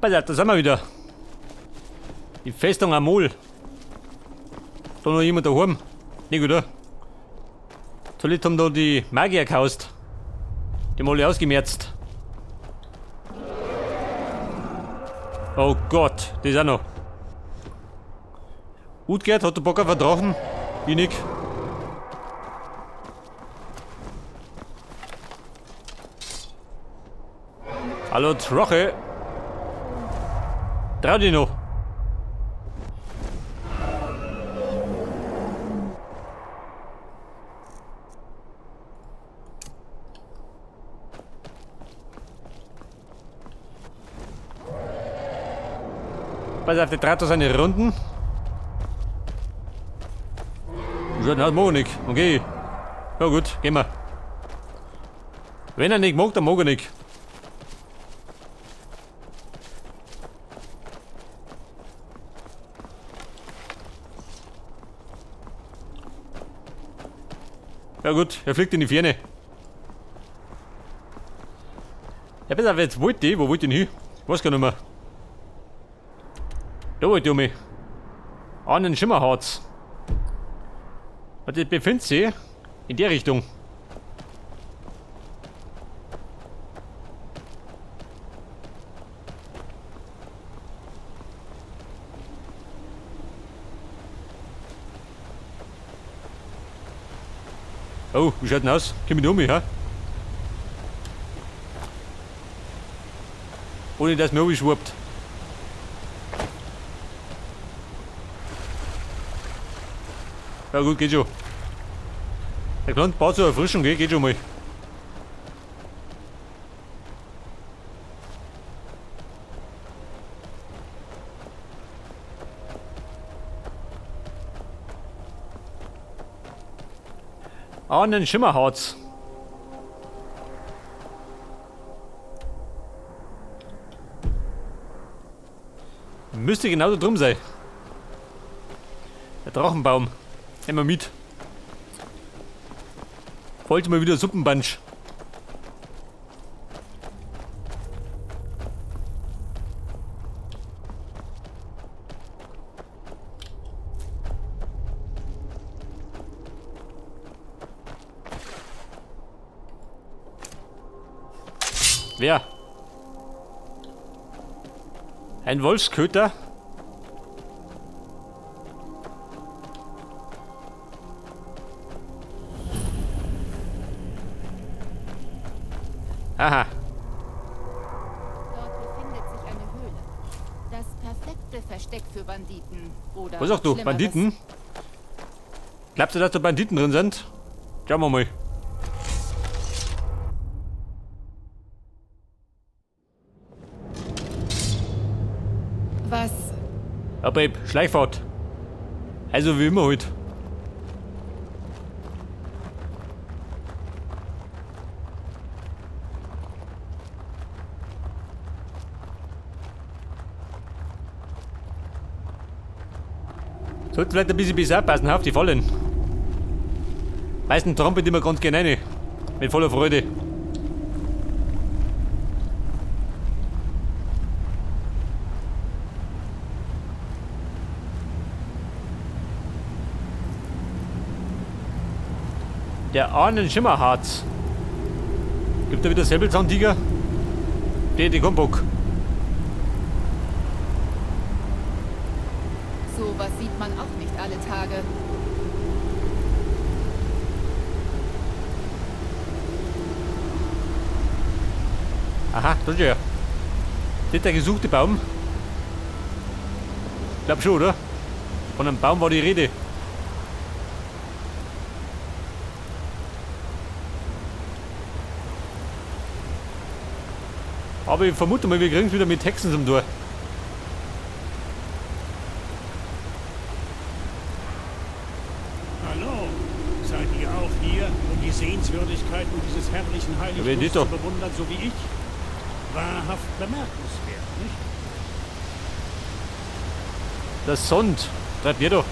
Pass auf, da sind wir wieder. Die Festung Amol. Da noch jemand daheim? Nicht, oder? Zuletzt haben da die Magier gehaust. Die haben alle ausgemerzt. Oh Gott, das ist auch noch. Utgerd, hat der Bock auf einen Drachen? Ich nicht. Hallo Troche. Trau dich noch. Pass auf, der trat da seine Runden. Ja, na, mag ich nicht. Okay. Ja gut, gehen wir. Wenn er nicht mag, dann mag er nicht. Ja gut, er fliegt in die Ferne. Ja, pass auf, jetzt wollte ich, wo wollte ich denn hin? Ich weiß gar nicht mehr. Da wollte ich um mich. An den Schimmerharz. Und das befindet sich in der Richtung. Oh, wie schaut denn aus? Komm ich um mich, hä? Ohne dass mir schwappt. Ja gut, geht schon. Der kleine Bau zur Erfrischung, geht schon mal. An den Schimmerharz. Müsste genauso drum sein. Der Drachenbaum. Nehmen wir mit. Wollte mal wieder Suppenbansch. Wer? Ein Wolfsköter? Aha. Dort befindet sich eine Höhle. Das perfekte Versteck für Banditen. Oder Was sagst du? Schlimmeres. Banditen? Glaubst du, dass da Banditen drin sind? Schauen wir mal. Was? Ja, Babe, Schleichfahrt. Also wie immer halt. Sollte vielleicht ein bisschen besser aufpassen auf die Fallen. Meistens trampelt immer ganz gerne rein. Mit voller Freude. Der Ahnen-Schimmerharz. Gibt da wieder Säbelzahntiger? Die, die keinen Bock. Sowas sieht man auch nicht alle Tage. Aha, da ist er. Das ist der gesuchte Baum. Glaub schon, oder? Von einem Baum war die Rede. Aber ich vermute mal, wir kriegen's wieder mit Hexen zum Tor. Hallo, seid ihr auch hier, um die Sehenswürdigkeiten dieses herrlichen Ja, wer Heiligtums nicht zu doch? bewundern, so wie ich? Wahrhaft bemerkenswert, nicht? Das Sond treibt ihr doch.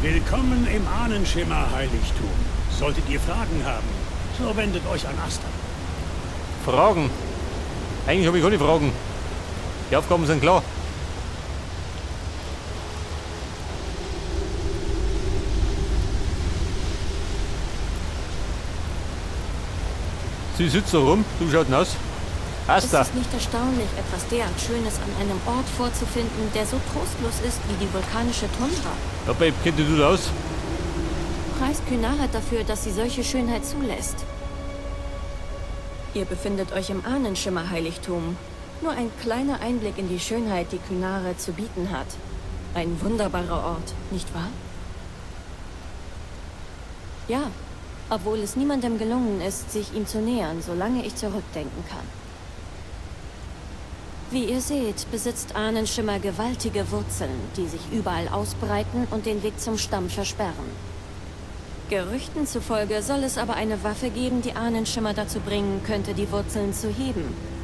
Willkommen im Ahnenschimmer-Heiligtum. Solltet ihr Fragen haben, so wendet euch an Asta. Fragen? Eigentlich habe ich keine Fragen. Die Aufgaben sind klar. Sie sitzt da rum, du schaut aus. Asta. Es ist nicht erstaunlich, etwas derart Schönes an einem Ort vorzufinden, der so trostlos ist wie die vulkanische Tundra. Ja, Babe, kennt du da aus? Preist Kynareth dafür, dass sie solche Schönheit zulässt. Ihr befindet euch im Ahnenschimmer-Heiligtum. Nur ein kleiner Einblick in die Schönheit, die Kynareth zu bieten hat. Ein wunderbarer Ort, nicht wahr? Ja, obwohl es niemandem gelungen ist, sich ihm zu nähern, solange ich zurückdenken kann. Wie ihr seht, besitzt Ahnenschimmer gewaltige Wurzeln, die sich überall ausbreiten und den Weg zum Stamm versperren. Gerüchten zufolge soll es aber eine Waffe geben, die Ahnenschimmer dazu bringen könnte, die Wurzeln zu heben.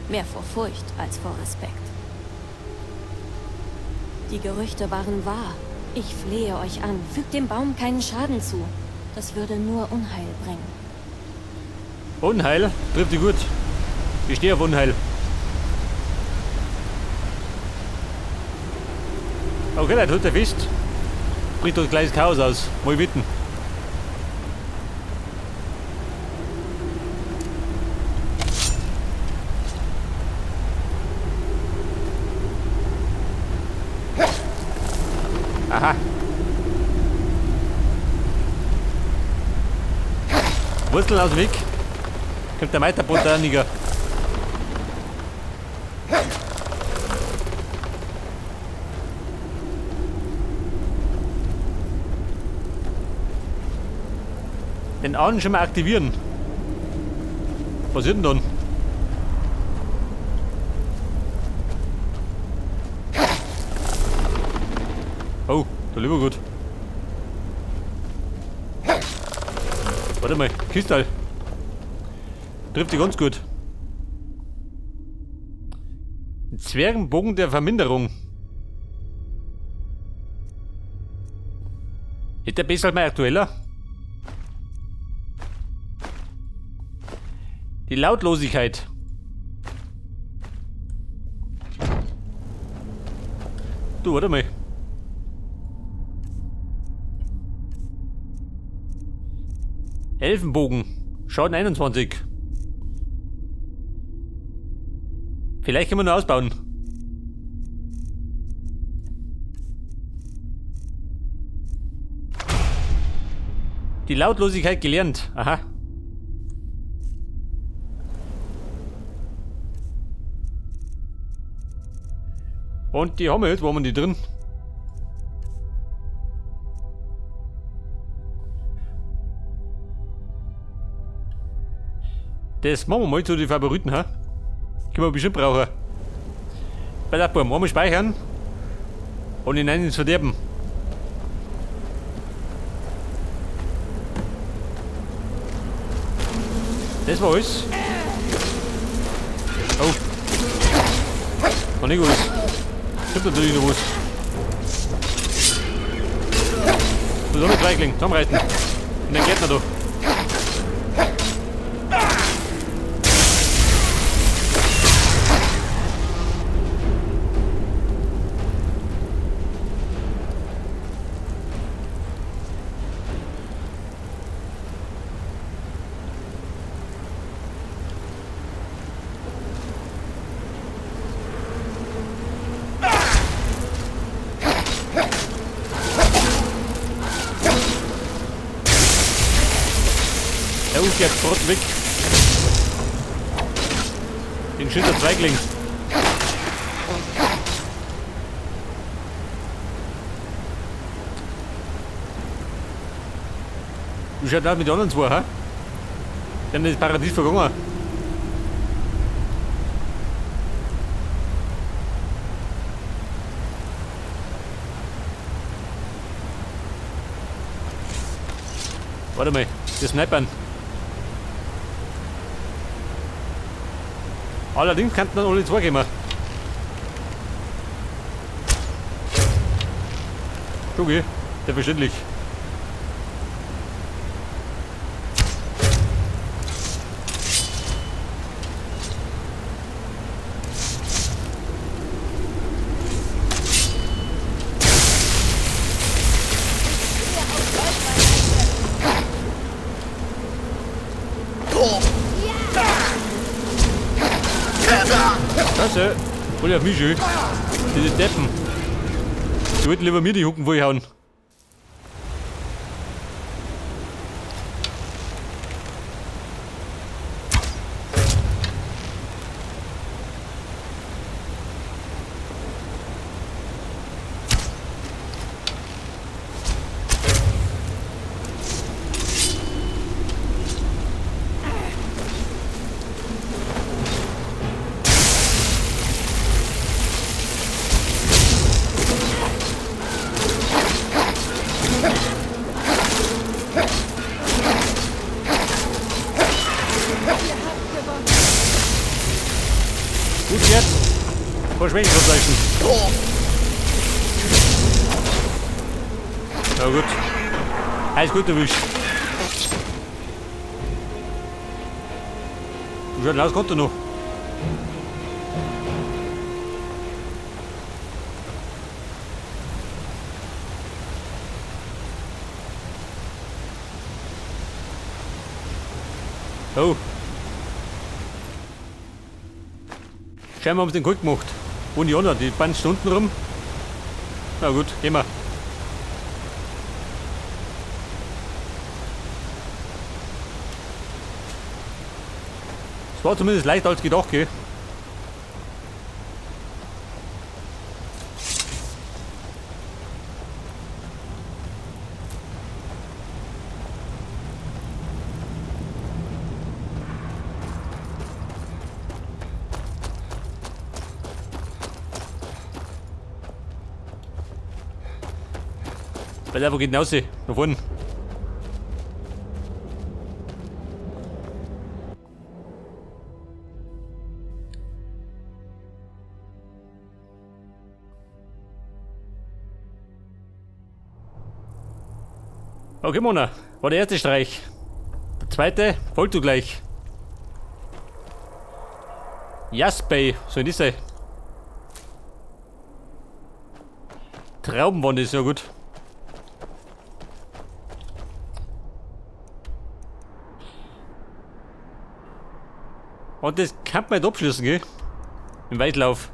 Mehr vor Furcht als vor Respekt. Die Gerüchte waren wahr. Ich flehe euch an, fügt dem Baum keinen Schaden zu. Das würde nur Unheil bringen. Unheil? Trifft dich gut. Ich stehe auf Unheil. Okay, Leute, heute fest. Bricht dort gleich das Chaos aus. Mal bitten. Aha. Wurzeln aus dem Weg. Kommt der Meisterbotaniker. Den Ahnenschimmer aktivieren. Was ist denn dann? Oh, der lieber gut. Warte mal, Kistal. Trifft dich ganz gut. Ein Zwergenbogen der Verminderung. Ist der besser als mein aktueller? Die Lautlosigkeit. Du, warte mal. Elfenbogen. Schaden 21. Vielleicht können wir noch ausbauen. Die Lautlosigkeit gelernt. Aha. Und die haben wir jetzt, wo haben wir die drin? Das machen wir mal zu den Favoriten, ha? Können wir bestimmt brauchen. Bei der Baum, einmal speichern und hinein ins Verderben. Das war alles. Oh. War nicht alles. Stimmt natürlich noch was. Zusammen Zweigling, zusammenreißen. In den Gärtner da. Der Brot weg. Den Schütter Zweigling. Wie schaut das mit den anderen zwei, hä? Die haben das Paradies vergangen. Warte mal, das Snipern. Allerdings könnten dann alle zwei kommen. Okay, selbstverständlich. Scheiße. Hol ich auf mich schön. Diese Deppen. Die wollten lieber mir die Hucken vollhauen. Gut jetzt. Verschwendungszeichen. Ja gut. Alles gut erwischt. Wie schaut denn aus, kommt er noch? Oh. Scheinbar haben sie den gut gemacht. Und die anderen, die beiden Stunden rum. Na gut, gehen wir. Es war zumindest leichter als gedacht, gell? Weil einfach geht hinaus, nach vorne. Okay, Mona, war der erste Streich. Der zweite folgt du gleich. Jasbei, so in dieser. Traubenwand ist ja gut. Und das kann man nicht abschließen, gell? Im Weitlauf.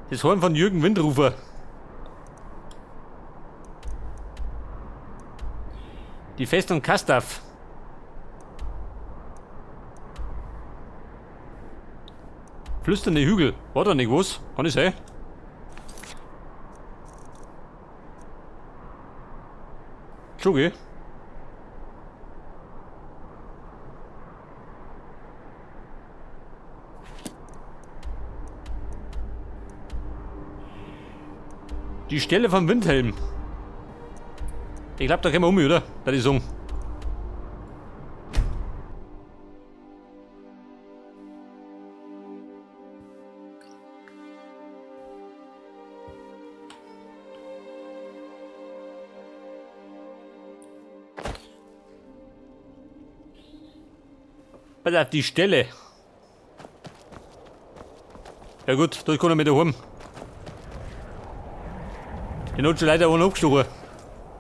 Das Horn von Jürgen Windrufer. Die Festung Kastav. Flüsternde Hügel. War da nicht was? Kann ich sein? Schon, gell? Die Stelle vom Windhelm. Ich glaub, da können wir um, oder? Da die Song. Pass auf, die Stelle. Ja gut, da kann er mit daheim. Den hat schon leider einen abgestochen.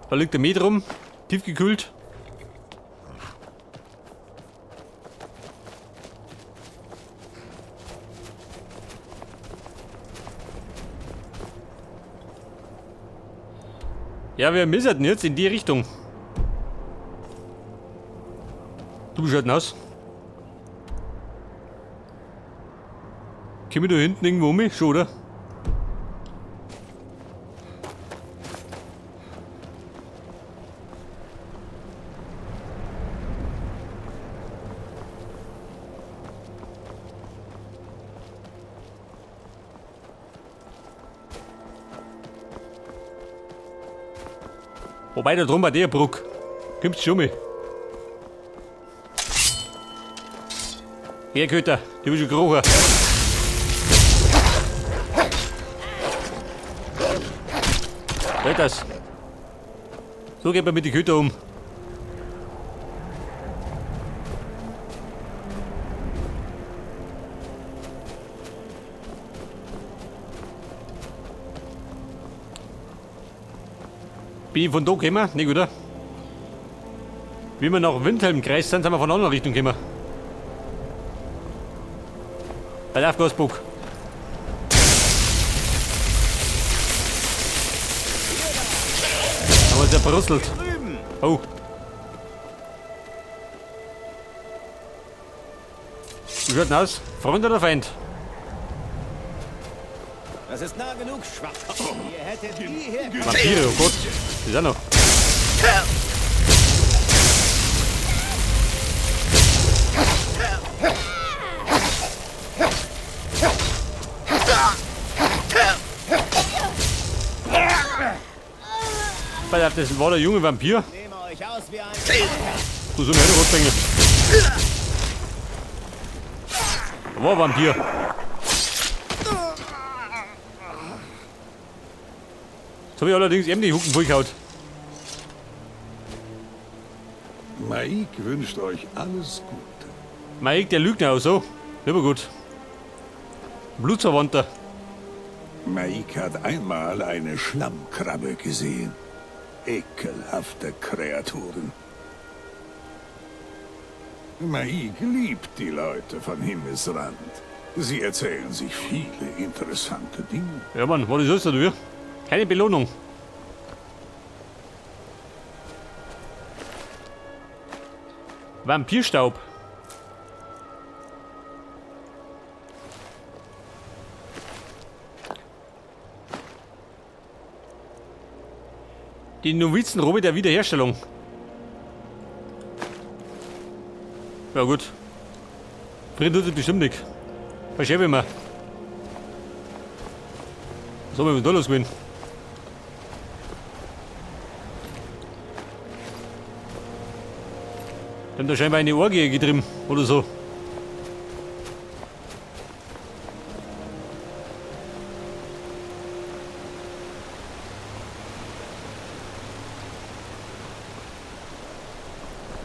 Da liegt der Met rum, tiefgekühlt. Ja, wir müssen denn jetzt in die Richtung. Du schaut aus. Komm ich da hinten irgendwo um mich? Schon, oder? Wobei, da drum bei der Brücke. Kommst schon mit. Her, Köter, du bist schon gerochen. Halt das. So geht man mit den Köter um. Bin ich von da gekommen? Nicht, oder? Wie wir nach Windhelm gereist sind, sind wir von einer anderen Richtung gekommen. Bei der Aufgasburg. Haben wir uns ja brustelt. Oh. Wie schaut denn aus? Freund oder Feind? Das ist nah genug, Schwarzkopf. Ihr hättet nie herkommen. Vampire, oh Gott. Das ist auch noch. Pass auf, das war der junge Vampir. Nehme euch aus wie ein... Du soll mir auch noch bringen. Da war ein Vampir. Jetzt hab ich allerdings eben die Hucken vollgehauen. Maik wünscht euch alles Gute. Maik, der Lügner auch so. Lieber gut. Blutsverwandter. Maik hat einmal eine Schlammkrabbe gesehen. Ekelhafte Kreaturen. Maik liebt die Leute von Himmelsrand. Sie erzählen sich viele interessante Dinge. Ja, Mann, was ist das da, du? Keine Belohnung. Vampirstaub. Die Novizenrobe der Wiederherstellung. Ja gut. Friend tut es bestimmt nicht. Verschäbe ich mir. Was haben wir denn da los gewesen? Die haben da scheinbar eine Orgie getrieben oder so.